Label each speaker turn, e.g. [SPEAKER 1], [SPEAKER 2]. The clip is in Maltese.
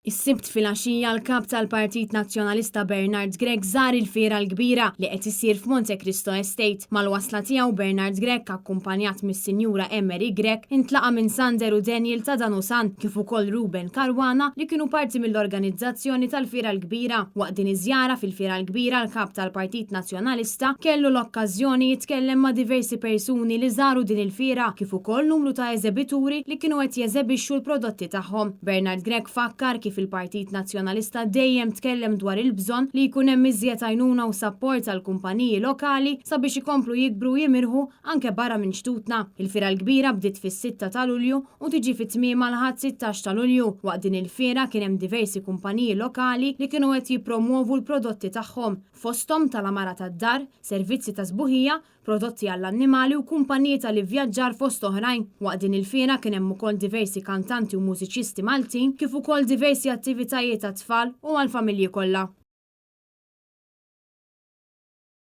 [SPEAKER 1] Is-Sibt filgħaxija l-Kap tal-Partit Nazzjonalista Bernard Grech żar il-Fiera l-Kbira li qed issir f'Monte Cristo Estate. Mal-wasla tiegħu Bernard Grech akkumpanjat mis-Sinjura Emery Grech intlaqa' minn Sander u Daniel ta' Danusan kif ukoll Ruben Caruana li kienu parti mill-organizzazzjoni tal-Fiera l-Kbira. Waqt din iż-żjara fil-Fiera l-Kbira l-Kap tal-Partit Nazzjonalista kellu l-okkażjoni jitkellem ma' diversi persuni li żaru din il-fiera kif ukoll numru ta' eżebituri li kienu qed jeżebixxu l-prodotti tagħhom. Bernard Grech fakkar kif il-Partit Nazzjonalista dejjem tkellem dwar il-bżonn li jkun hemm iżjed għajnuna u sapport għall-kumpaniji lokali sabiex ikomplu jikbru u jimirħu anke barra minn xtutna. Il-Fiera l-Kbira bdiet fis-sitta ta' Lulju u tiġi fi tmiemha l-Ħadd 16 ta' Lulju. Waqt din il-fiera kien hemm diversi kumpaniji lokali li kienu qed jippromwovu l-prodotti tagħhom, fosthom tal-għamara tad-dar, servizzi ta' sbuħija, prodotti għall-annimali u kumpaniji tal-ivvjaġġar fost oħrajn. Waqt din il-fiera kien hemm ukoll diversi kantanti u mużiċisti Maltin kif ukoll diversi attivitajiet għat-tfal u għall-familji kollha.